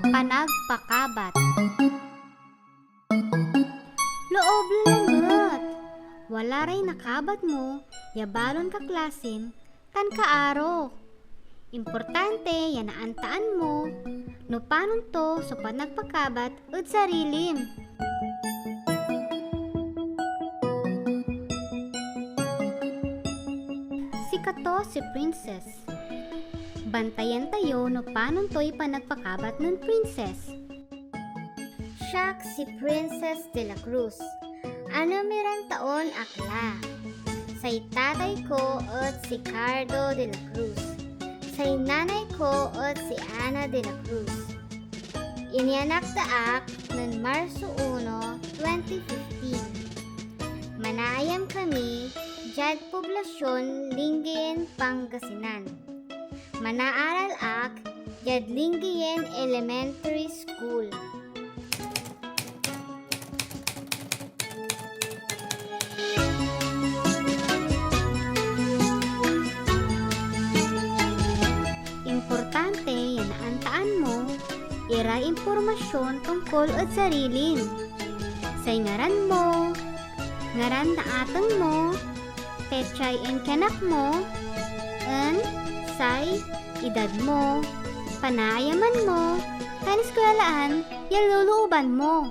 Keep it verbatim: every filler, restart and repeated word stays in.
Panagpakabat. Loob la lamet! Wala ray nakabat mo ya balon kaklasim tan kaaro. Importante ya naantaan mo no panon to so panagpakabat ed sarilim. Sikato si Princess. Bantayan tayo no panon toy panagpakabat nen Princess. Siak si Princess de la Cruz. Anem iran taon ak la. Say tatay ko et si Cardo de la Cruz. Say nanay ko et si Ana de la Cruz. Inyanak da ak nen Marso uno, twenty fifteen. Manaayam kami diad poblasyon Lingayen, Pangasinan. Manaaral ak diad Lingayen Elementary School. Importante ya naantaan mo iray impormasyon tongkol ed sarilim. Say ngaran mo, ngaran na ateng mo, petsay inkianak mo, en, say edad mo, panaayaman mo, tan eskwelaan ya lolooban mo.